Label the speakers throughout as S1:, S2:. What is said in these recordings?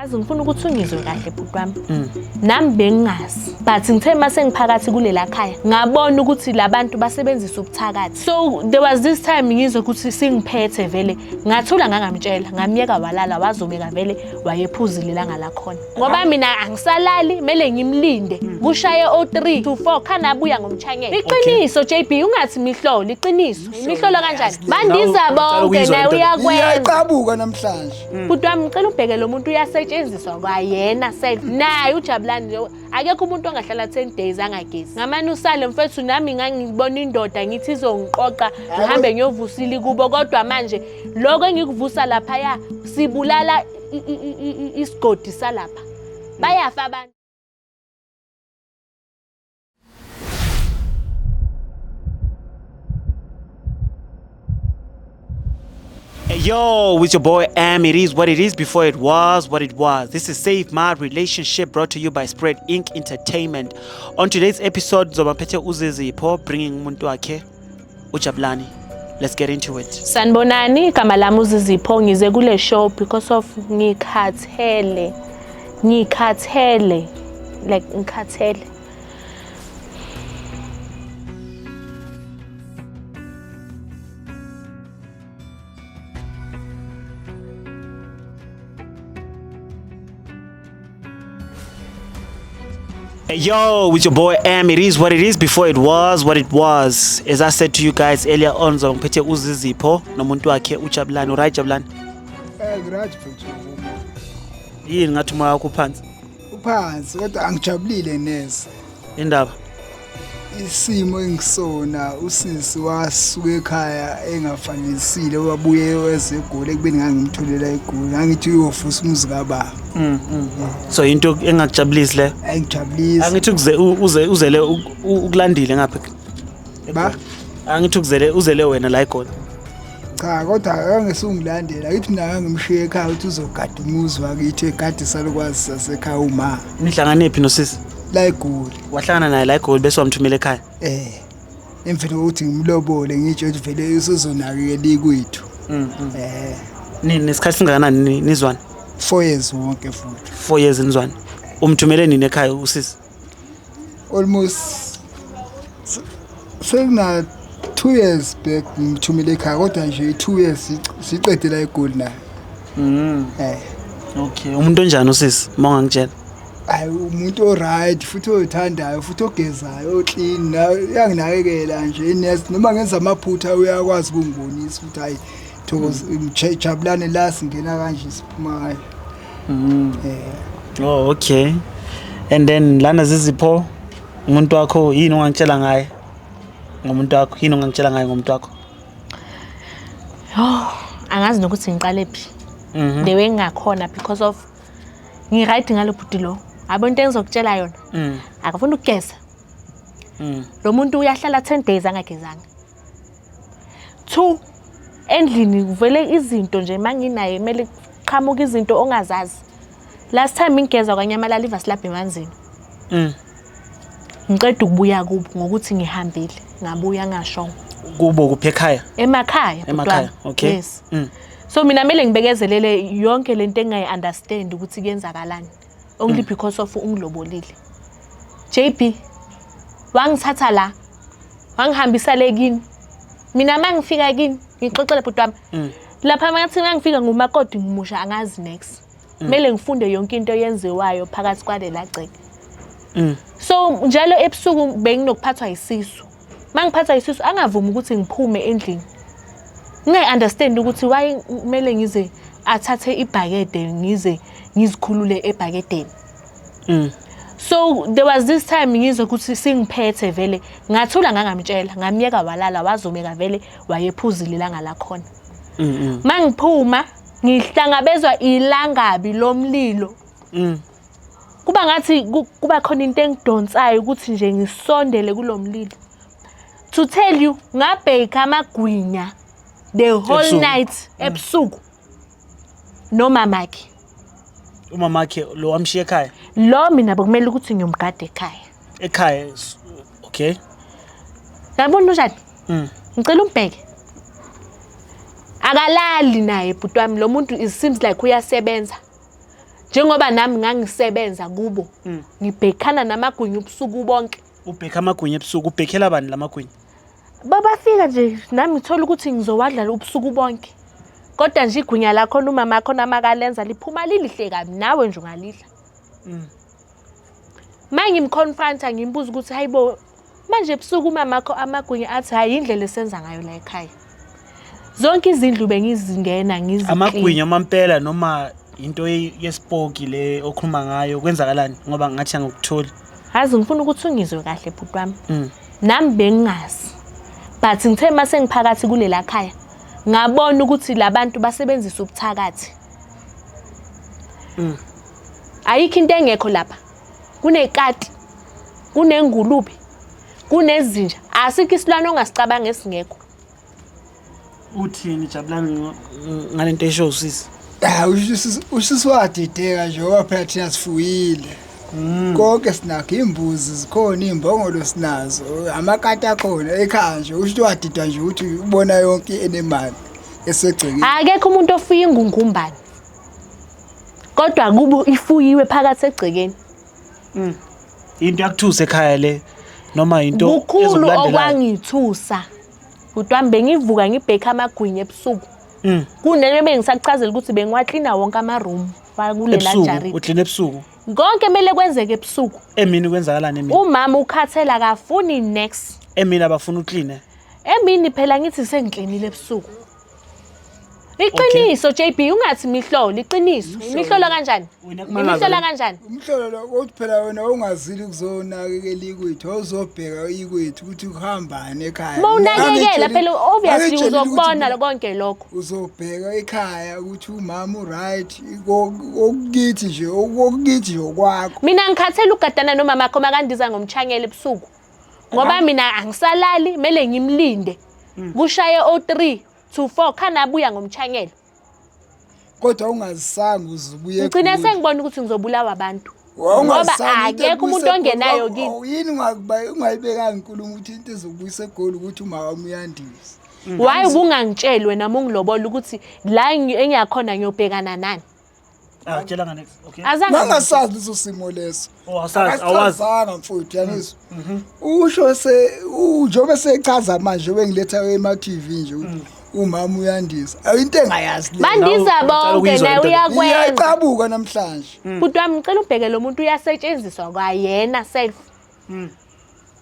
S1: Yazi ngifuna ukuthi ungizwe kahle bhuti wami. Nami bengingazi. But ngithe mase ngiphakathi kulela khaya ngabona ukuthi labantu basebenzisa ubuthakathi. So there was this time ngizwe ukuthi singiphethe vele ngathula ngangamtshela ngamyeka walala wazobeka vele wayephuzile ilanga lakhona. Ngoba mina angisalali kumele ngimlinde kushaye o3 to 4 khana abuya ngomchanyelo. Iqiniso JB ungathi mihlolo iqiniso. Imihlolo kanjani? Bandiza bonke naye uyakwenza.
S2: Iyaqabuka namhlanje.
S1: Bhuti wami ngicela ubheke lo muntu uyasetshenziswa kwayena self naye ujabulani nje akekho umuntu ongahlala 10 days angagezi ngamane usale mfethu nami ngangibona indoda ngithi izongiqoqa ngihambe ngiyovusile kubo kodwa manje lokho engikuvusa laphaya sibulala isigodi salapha bayafa abantu.
S3: Hey yo, it's your boy Am. It is what it is before it was what it was. This is Save My Relationship brought to you by Spread Inc. Entertainment. On today's episode, Zobaphethe uZizipho bringing umuntu wakhe uJabulani. Let's get into it.
S1: Sanibonani, igama lami uZizipho ngize kule show because of ngikhathele. Ngikhathele. Like ngikhathele.
S3: Hey yo, with your boy Am. It is what it is before it was what it was. As I said to you guys earlier on, Zobaphethe uZizipho nomuntu wakhe uJabulani. Right Jabulani?
S2: Right mfethu.
S3: Yini ngathi umoya wakho uphansi?
S2: Uphansi kodwa angijabulile neze.
S3: Indaba.
S2: Isimo engisona usisi wasuka ekhaya engafanisile wabuye weze eGoli ekubeni ngangimtholela eGoli ngangithi uyovusa umuzi kababa.
S3: So into engakujabulisi le.
S2: Ayingijabulisi.
S3: Angithi kuze uze uzele ukulandile ngapha.
S2: Ba
S3: Angithi ukuzele uzele wena la eGoli.
S2: Cha kodwa akangesungilandela ngithi mina ngangimshiye ekhaya ukuthi uzogada umuzi wakithi egade salukwazi sasekhaya uma
S3: Nihlangane phi nosisi?
S2: La eGoli.
S3: Wahlangana naye la eGoli bese wamthumela ekhaya.
S2: Emveni kokuthi ngimlobole ngitsho ukuthi vele usuzonakekela ikwethu.
S3: Ni nesikhathi singakanani nizwana?
S2: 4 years wonke futhi.
S3: 4 years nizwana. Umthumele nini ekhaya usisi?
S2: Almost sekuna 2 years back ngimthumele ekhaya kodwa nje 2 years siqede la eGoli naye.
S3: Okay, umuntu onjani usisi? Mawungangitshela.
S2: Hayi umuntu o-right futhi oyithandayo futhi ogezayo o-clean na uyanginakekela nje nurse noma ngenza amaphutha uyakwazi ukungibonisa ukuthi hayi thokoza jabulane la singena kanje siphuma kanje.
S3: Oh, okay. And then lana Zizipho umuntu wakho yini ongangitshela ngaye? Ngomuntu wakho yini ongangitshela ngaye ngomuntu wakho?
S1: Oh, angazi nokuthi ngiqale phi. The way ngingakhona because of ngi-right ngalo bhuti lo. Abo into engizokutshela yona. Akafuni ukugeza. Lo muntu uyahlala 10 days angagezanga. 2 endlini kuvele izinto nje manginaye kumele kuqhamuka izinto ongazazi. Last time ngigeza kwanyamalala ivasi lapha emanzini. Ngiqeda ukubuya kubo ngokuthi ngihambile ngabuya ngashongo.
S3: Kubo kuphi ekhaya?
S1: Emakhaya. Bhuti
S3: Emakhaya,
S1: wami.
S3: okay.
S1: Yes. So mina kumele ngibekezelele yonke lento engayi-understand ukuthi kuyenzakalani. Only because of ungilobolile. JB wangithatha la wangihambisa le kini. Mina mangifika kini ngixoxele bhuti wami. Lapha mangathi mangifika ngumakoti ngimusha angazi next. Kumele ngifunde yonke into eyenziwayo phakathi kwalela gceke. So njalo ebusuku benginokuphathwa isisu. Mangiphathwa isisu angavumi ukuthi ngiphume endlini. Ngingayi-understand ukuthi why kumele ngize athathe ibhakede ngize ngizikhulule ebhakedeni. So there was this time ngizwe ukuthi singiphethe vele ngathula ngangamtshela ngamyeka walala wazomeka vele wayephuzile ilanga lakhona. Mangiphuma ngihlangabezwa ilangabi lomlilo. Kuba ngathi kuba khona into engidonsayo ukuthi nje ngisondele kulomlilo. To tell you ngabheka amagwinya the whole
S3: Ebusuku.
S1: night ebusuku. Nomamakhe.
S3: Umamakhe lo wamshiya ekhaya?
S1: Lo mina bekumele ukuthi ngiyomgada ekhaya.
S3: Ekhaya okay.
S1: Yabona unjani? Ngicela umbheke. Akalali naye bhuti wami lo muntu it seems like uyasebenza. Njengoba nami ngangisebenza kubo, ngibhekhana namagwinya ubusuku bonke.
S3: Ubhekha amagwinya ebusuku, ubhekhela bani lamagwinya?
S1: Babafika nje nami ngithola ukuthi ngizowadla ubusuku bonke. Kodwa nje igwinya lakhona umama khona makalenza liphuma lilihle kabi, nawe nje ungalidla. Uma ngimconfronta ngimbuza ukuthi hayibo, manje ebusuku umamakho amagwinya, athi hayi, indlela esenza ngayo la ekhaya. Zonke izindlu bengizingena ngizi
S3: Amagwinya amampela noma into yesipoki le okhuluma ngayo? Kwenzakalani? Ngoba ngathi angikutholi.
S1: Hazi, ngifuna ukuthi ungizwe kahle, bhuti wami. Nami bengingazi, but ngithe uma sengiphakathi kulela khaya ngabona ukuthi labantu basebenzisa ubuthakathi. Ayikho into engekho lapha. Kunekati, kunengulube, kunezinja, asikho isilwane ongasicabanga esingekho.
S3: Uthini, Jabulani, ngalento esho usisi?
S2: Hayi, usisi wadideka nje ngoba phela thina sifuyile. Konke sinakho, iy'mbuzi zikhona, iy'mbongolo sinazo, amakati akhona ekhaya nje. Usho ukuthi wadidwa nje ukuthi ubona yonke i-animal esegcekeni.
S1: Akekho umuntu ofuye ingungumbane, kodwa kubo ifuyiwe phakathi egcekeni.
S3: Into yakuthusa ekhaya le noma into
S1: Kukhulu
S3: ezokulandelayo?
S1: okwangithusa, bhuti wami. Bengivuka ngibhekhe amagwinya ebusuku. Kunento bengisakuchazela ukuthi bengiwaklina wonke ama-room wakulela
S3: Ebusuku?
S1: jaridi.
S3: Uklina ebusuku?
S1: Konke kumele kwenzeke ebusuku.
S3: Emini kwenzakalani emini?
S1: Umama ukhathela, akafuni next.
S3: Emini abafuna ukline?
S1: Emini phela ngithi sengiklinile ebusuku. Iqiniso, JB, ungathi mihlolo, iqiniso. Imihlolo kanjani?
S3: Wena kumangaza
S1: Imihlolo
S3: le.
S1: kanjani?
S2: Umhlolo lo uthi phela wena ungazili ukuzonakekela ikwethu, awuzobheka ikwethu ukuthi kuhambani ekhaya.
S1: Uma unakekela phela, obviously
S2: Ngangitshelile ukuthi
S1: uzokubona konke lokho.
S2: Uzobheka ekhaya ukuthi umama uright, okukithi nje, okukithi nje okwakho.
S1: Mina ngikhathele ugadana nomama akho makandiza ngomchanyelo ebusuku, ngoba mina angisalali, kumele ngimlinde kushaye o-3 to 4 khana abuya ngomchanyelo.
S2: Kodwa ungazisanga uzubuye.
S1: Ngigcine sengibona ukuthi ngizobulawa abantu, ngoba akekho umuntu ongenayo kini.
S2: Yini ungayibekanga inkulumo ukuthi into ezokubuyisa eGoli ukuthi umama wami uyandisa?
S1: Why ubungangitsheli wena uma ungilobola ukuthi la engiyakhona ngiyobhekana nani?
S3: Ah, tshela nga next. Okay.
S1: Azange.
S2: Mangasazi leso simo leso.
S3: Oh, asazi, awazi.
S2: Akasichazanga, mfowethu, yangizwa. Usho se njengoba sechaza manje bengiletha ema TV nje ukuthi umama uyandisa. Ayi, into engayazi le.
S1: Bandiza
S3: Nawe uqala
S1: bonke,
S3: ukuyizwa
S1: naye
S3: lento le.
S1: uyakwenza.
S2: Iyayiqabuka namhlanje.
S1: Bhuti wami, ngicela ubheke lo muntu, uyasetshenziswa kwayena self.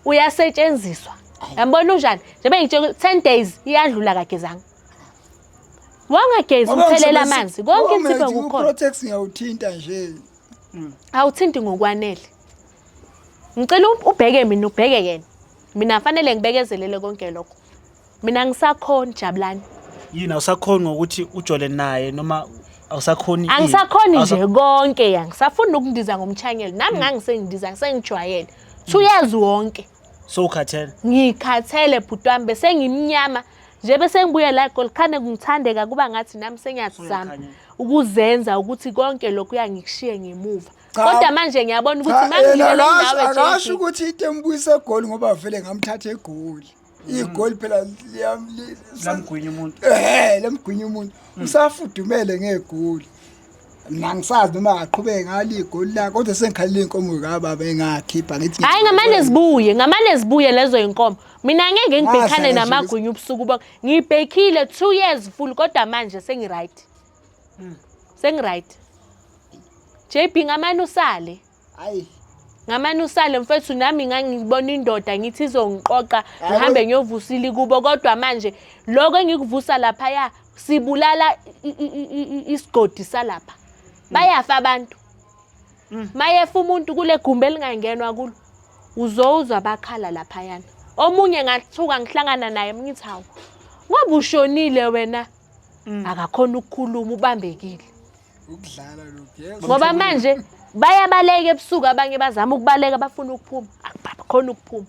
S1: Uyasetshenziswa. Yambona unjani? Njengoba ngitshela, 10 days iyadlula kagezanga. Wangagezi, uthelela amanzi konke, insipho kukhona.
S2: Protex ngiyawuthinta nje.
S1: Awuthinti ngokwanele. Ngicela ubheke mina, ubheke yena. Mina fanele ngibekezelele konke lokho. Mina ngisakhona, Jabulani.
S3: Yini awusakhoni? Ngokuthi ujole naye noma awusakhoni ini?
S1: Angisakhoni nje konke, ya, ngisafuna ukundiza ngomchanyelo. Nami ngangisengidiza sengijwayele. 2 years wonke.
S3: So ukhathele?
S1: Ngikhathele, bhuti wami, bese ngimnyama nje, bese ngibuye la eGoli khane ngithandeka kuba ngathi nami sengiyazama
S3: Uyakhanya.
S1: ukuzenza ukuthi konke lokhu uyangikushiye ngemuva.
S2: Cha.
S1: Kodwa manje ngiyabona ukuthi
S2: Cha, yena
S1: mangilele
S2: akasho
S1: nawe,
S2: akasho
S1: JB.
S2: ukuthi into embuyisa eGoli ngoba vele ngamthatha eGoli. Igoli phela
S3: Lamgwinya umuntu.
S2: Lamgwinya umuntu. Usafudumele ngegoli. Mina ngisazi noma aqhubeke ngalo igoli lakhe, kodwa sengikhalile inkomo kababa engakhipha ngithi
S1: Hayi, ngamane zibuye lezo inkomo. Mina ngeke ngibhekhane
S2: Ngadlala nje.
S1: namagwinya ubusuku bonke. Ngibhekhile 2 years full, kodwa manje sengi-right, sengi-right, JB. Ngamane usale.
S2: Hayi.
S1: Ngamane usale, mfethu. Nami ngangibona indoda ngithi izongiqoqa,
S2: Hayi,
S1: ngihambe ngiyovusila ikubo, kodwa manje lokho engikuvusa laphaya sibulala isigodi salapha. Bayafa abantu mayefa umuntu kule gumbi elingangenwa kulo, uzowuzwa bakhala laphayana. Omunye ngathuka ngihlangana naye, ngithi, "Hawu, ngoba ushonile wena?" Akakhona ukukhuluma, ubambekile.
S2: Ukudlala lokhu, yes.
S1: Ngoba manje bayabaleka ebusuku, abanye bazama ukubaleka, bafuna ukuphuma, akukhona ukuphuma.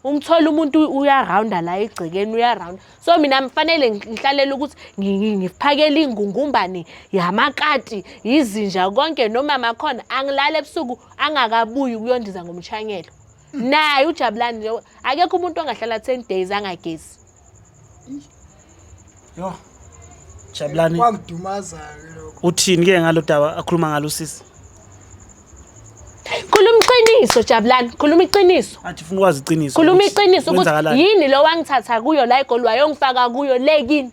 S1: Umthola umuntu uyarawunda la egcekeni, uyarawunda. So mina mfanele ngihlalele ukuthi ngiphakele ingungumbane yamakati, izinja, konke. Nomama khona angilala ebusuku angakabuyi ukuyondiza ngomshanyelo. Naye uJabulani nje, akekho umuntu ongahlala 10 days angagezi.
S3: Yo. Jabulani,
S2: Kwangidumaza-ke lokho.
S3: uthini ke ngalo daba akhuluma ngalo sisi?
S1: iqiniso Jabulani, khuluma iqiniso.
S3: Athi ufuna ukwazi iqiniso.
S1: Khuluma
S3: ukuthi
S1: iqiniso ukuthi
S3: kwenzakalani.
S1: yini lo wangithatha kuyo la eGoli wayongifaka kuyo le kini.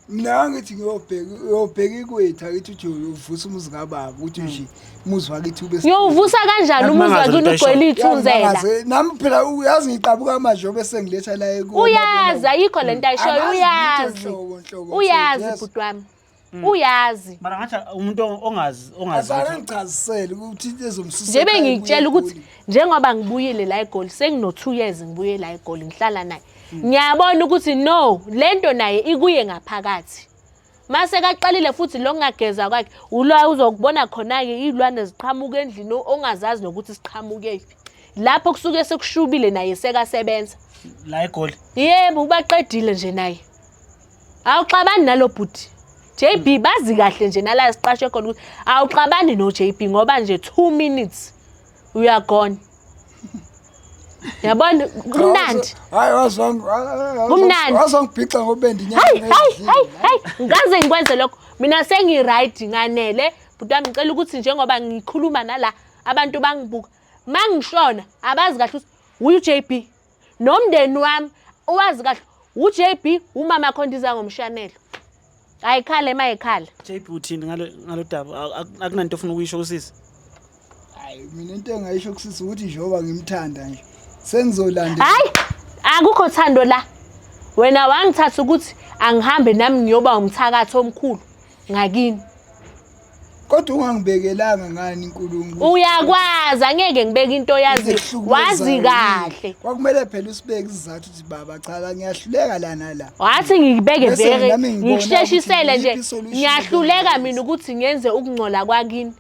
S2: Mina ngithi ngiyobheka uyobheka ikwethu akithi uthi uvusa umuzi kababa ukuthi nje umuzi wakithi ube
S1: Ngiyowuvusa kanjani umuzi
S3: Yakumangaza
S1: wakini
S3: lento ayishoyo.
S1: ugcwele ithunzela?
S2: Yangimangaza. Nami phela uyazi ngiqabuka manje obe sengiletha la ekuwo.
S1: Uyazi ayikho lento ayishoyo
S2: Angazi
S1: uyazi.
S2: lutho nhlobo, nhlobo,
S1: Uyazi
S2: yes.
S1: bhuti wami. Uyazi.
S3: Mara ngathi umuntu ongazi ongazi.
S2: Azange
S3: lutho.
S2: ngichazisele ukuthi into ezomsusa
S1: Nje
S2: ekhaya
S1: bengikutshela
S2: kuye
S1: ukuthi
S2: eGoli.
S1: njengoba ngibuyile la eGoli sengino 2 years ngibuye la eGoli ngihlala naye. Ngiyabona ukuthi no lento naye ikuye ngaphakathi. Mase kaqalile futhi lo ngageza kwakhe ulwa uzokubona khona ke izilwane ziqhamuka endlini ongazazi nokuthi siqhamuke phi. Lapho kusuke sekushubile naye sekasebenza.
S3: La eGoli.
S1: Yebo ubaqedile nje naye. Awuxabani nalo bhuti. JB bazi kahle nje nala siqashwe khona ukuthi awuxabani no JB ngoba nje 2 minutes uyagona. Yabona kumnandi.
S2: Hayi wazwang
S1: Kumnandi.
S2: Wazongibhixa ngobendi inyama.
S1: Hayi hayi hayi hayi ngaze ngikwenze lokho. Mina sengi right nganele. Bhuti wami ngicela ukuthi njengoba ngikhuluma nala abantu bangibuka mangishona abazi kahle ukuthi uyu JB nomndeni wami uwazi kahle uJB umama khondiza ngomshanelo. Ayikhale mayikhala.
S3: JB uthini ngalo ngalo daba? Akunanto ofuna ukuyisho kusisi.
S2: Hayi mina into engayisho kusisi ukuthi njengoba ngimthanda nje sengizolandela.
S1: Hayi akukho thando la. Wena wangithatha ukuthi angihambe nami ngiyoba umthakathi omkhulu ngakini.
S2: Kodwa ungangibekelanga ngani inkulumo.
S1: Uyakwazi angeke ngibeke into oyaziyo. Wazi kahle.
S2: Kwakumele phela usibeke isizathu ukuthi baba cha la ngiyahluleka la nala.
S1: Wathi ngikubeke
S2: Bese
S1: vele
S2: nami ngibona
S1: ngikusheshisele
S2: ukuthi
S1: nje
S2: iyiphi i-solution
S1: ngiyahluleka
S2: engingayenza.
S1: mina ukuthi ngenze ukungcola kwakini.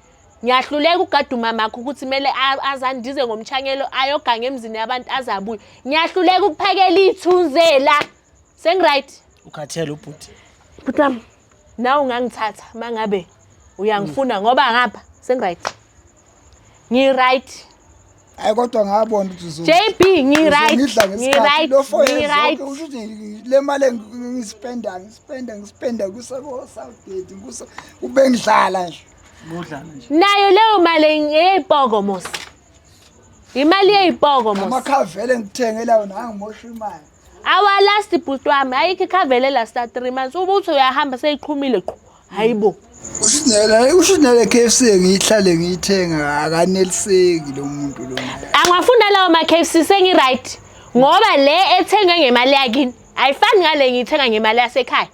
S1: Ngiyahluleka ukugada umamakho ukuthi kumele azandize ngomshanyelo ayoganga emzini yabantu azabuye. Ngiyahluleka ukuphakela ithunzela. Sengiright.
S3: Ukhathele ubhuti.
S1: Bhuti wami, nawe ungangithatha uma ngabe uyangifuna ngoba ngapha sengiright. Ngi-right.
S2: Hayi kodwa ngabona ukuthi uzo
S1: JB ngi-right.
S2: uzongidla ngesikhathi
S1: Ngi-right.
S2: lo four years
S1: Ngi-right.
S2: zonke usho ukuthi le mali engiyispenda ngispenda ngispenda kusa ko Southgate kusa ube ngidlala nje.
S3: Budlala nje.
S1: Nayo leyo mali eyipoko mos. Imali eyipoko mos.
S2: Amakhavele ngikuthengela wona angimosha imali.
S1: Our last bhuti wami ayikho ikhavele last 3 months. Ubuthi uyahamba seyiqhumile qhu. Hayibo.
S2: Usho nale KFC ngiyihlale ngiyithenga akaneliseki lo muntu lo.
S1: Angwafuna lawo ma KFC sengi-right. Ngoba le ethengwe ngemali yakini ayifani ngale ngiyithenga ngemali yasekhaya.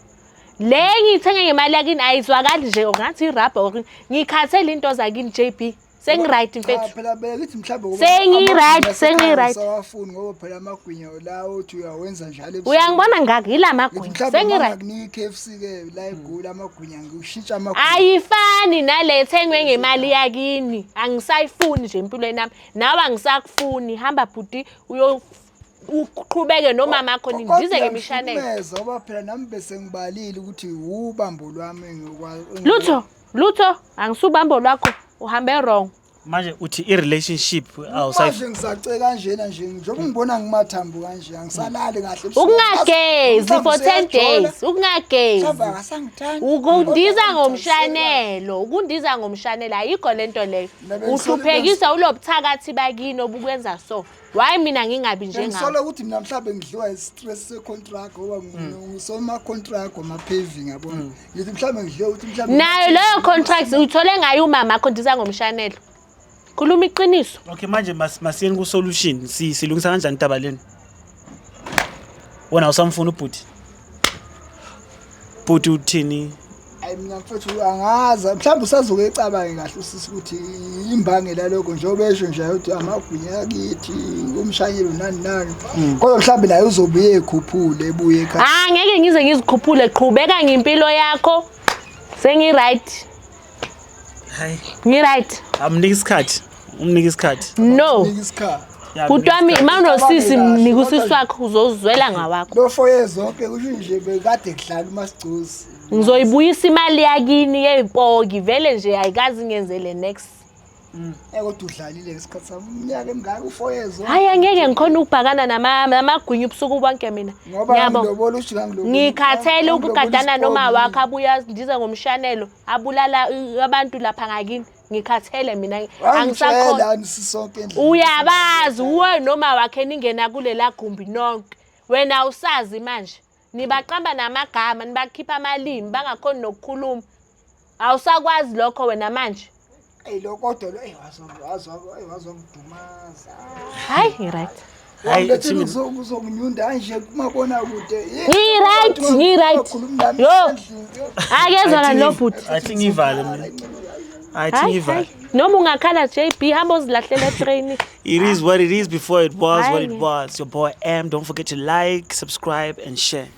S1: Le ngiyithenga ngemali yakini ayizwakali nje ngathi irabha or ngikhathele into zakini JB. Sengi-right
S2: Cha
S1: mfethu.
S2: phela beka ithi mhlawumbe ngoba
S1: Sengi-right,
S2: amagwinya
S1: sengi-right.
S2: Sawafuni ngoba phela amagwinya lawo uthi uyawenza njalo ebusuku.
S1: Uyangibona ngaka yila
S2: Ngithi
S1: magwinya.
S2: mhlawumbe
S1: Sengi-right.
S2: mangakunika i-KFC ke la eGoli amagwinya ngiwushintsha amagwinya.
S1: Ayifani nale ethengwe ngemali yakini. Angisayifuni nje empilweni yami. Nawe angisakufuni. Hamba bhuti uyo uqhubeke nomama wakho nindize ngemishanelo.
S2: Ngihlukumeza ngoba phela nami bese ngibalile ukuthi ubambo lwami engikwazi.
S1: Lutho, lutho, angisubambo lwakho. Uhambe wrong.
S3: Manje uthi i-relationship awusayi
S2: Manje ngisace kanjena nje njengoba ngibona ngimathambo kanje angisalali kahle ebusuku.
S1: Ukungagezi for 10 days, ukungagezi.
S2: Mhlawumbe akasangithandi.
S1: Ukundiza
S2: Kodwa
S1: ngomshanelo, ukundiza ngomshanelo ayikho lento leyo.
S2: Mina bengisola-
S1: Uhluphekisa ulobuthakathi bakini obukwenza so. Why mina ngingabi njengawe?
S2: Ngisola ukuthi mina mhlawumbe ngidliwa i-stress se-contract ngoba ngisoma-contract wama-paving yabona. Ngithi mhlawumbe ngidliwe ukuthi mhlawumbe
S1: Nayo leyo contract uyithole ngayo umama akho ndiza ngomshanelo. Khuluma iqiniso.
S3: Okay manje masiyeni ku solution si silungisa kanjani indaba leni? Wena awusamfuni ubhuti. Bhuti uthini?
S2: Hayi mina mfethu angazi mhlawumbe usazoke ecabange kahle usisi ukuthi imbangela lokho njengoba esho nje ukuthi amagwinya akithi umshanyelo nani nani kodwa mhlawumbe naye uzobuye ekhuphule ebuye ekhaya.
S1: Ah ngeke ngize ngizikhuphule qhubeka ngempilo yakho. Sengi right.
S3: Hayi.
S1: Ngi right.
S3: Amnika isikhathi. Umnika isikhathi.
S1: No.
S2: Nika isikhathi.
S3: Ya,
S1: Bhuti wami
S3: umnika
S1: mawunosisi
S2: Ucabange kahle,
S1: mnika
S2: kodwa
S1: usisi wakho uzozwela ngawakho.
S2: Lo four years zonke kusho nje bekade kudlala umasigcozi.
S1: Ngizoyibuyisa imali yakini yeyipoki vele nje ayikazi ngenzele next.
S2: Eh kodwa udlalile ngesikhathi sami iminyaka emingaka u-four years zonke.
S1: Hayi angeke ngikhona ukubhakana namagwinya ubusuku bonke mina.
S2: Ngoba
S1: Ngiyabonga.
S2: ngilobola usho ngangilobola.
S1: Ngikhathele mina, angisakhona.
S2: Wangitshela sisonke endlini.
S1: Uyabazi uwe noma wakhe ningena kulela gumbi nonke. Wena awusazi manje. Nibaqamba namagama, nibakhipha amalimi, bangakhoni nokukhuluma. Awusakwazi lokho wena manje.
S2: Eyi lo kodwa lo eyi wazo wazo eyi wazongidumaza.
S1: Hayi, ngi-right.
S3: Hayi,
S2: Wangilethela
S3: Thimi-
S2: uzonginyunda kanje kumabonakude.
S1: Ngi-right, ngi-right. Yo. Akezwa
S3: I
S1: lo
S3: think-
S1: bhuti.
S3: I think ngivale mina. I think
S1: Hayi,
S3: ngivale.
S1: hayi. Noma ungakhala JB, hamba uzilahlela etrainini.
S3: It is what it is before it was what it
S1: Hayi.
S3: was. Your boy M. Don't forget to like, subscribe, and share.